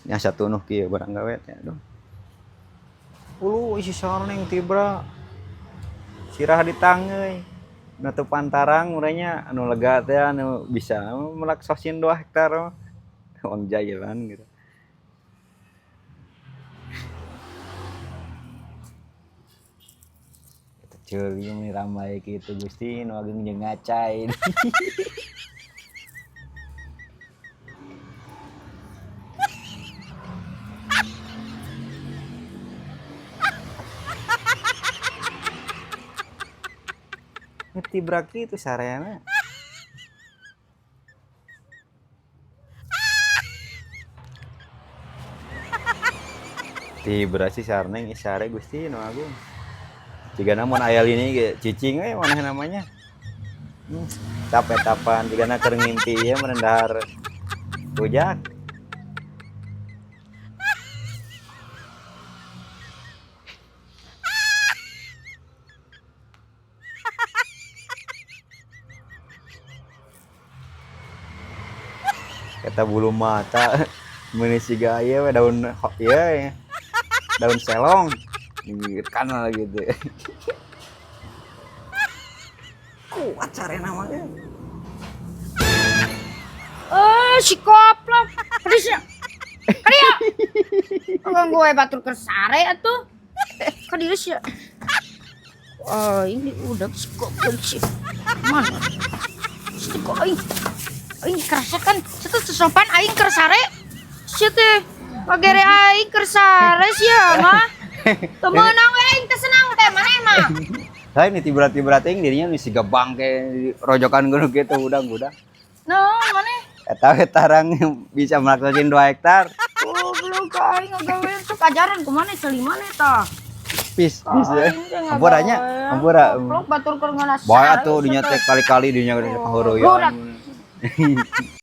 Nya satunuh kieu barang gawe teh aduh. Ulu isi sarneng tibra. Sirah ditangeuy. Nu teu pantarang urangnya anu lega teh anu bisa melak sosin 2 hektar mah. Uang jailan gitu. Eta ceuli meni ramai kitu Gusti nu ageng jeung ngacai. Tibra kitu sareana. Tibra sih sarneng isare Gusti nu agung. Jigana mun aya lini ge cicing we maneh namanya. Capek tapan jigana keur ngimpi ieu meureun dahar rujak. Eta bulu mata meuni siga ieu we daun ieu ya. Daun selong. Kan lagi gitu. Kuat sarena mah ge. Eh, si koplok. Kadieu. Kadieu. Ganggu we batur keur sare atuh. Kadieu sia. Oh, ini udah si goblok si. Mana? Si kok aing. Aing kerasakan, situ sesopan aing keur sare. Sia teh pagere aing keur sare sia mah. Teu meunang we aing teh senang teh maneh mah. Lain nih tibra-tibra teh dirinya nu siga bangke rojokan gunung gitu udang-udang. Nah, maneh. Eta we tarang bisa melaksakin 2 hektar. Goblok aing ngagawe sok ajaran kumaha ceuli maneh tah. Pis, pis ya. Hampura nya, hampura. Goblok batur keur ngeuna Bae atuh dinya teh kali-kali dinya pahuruyan.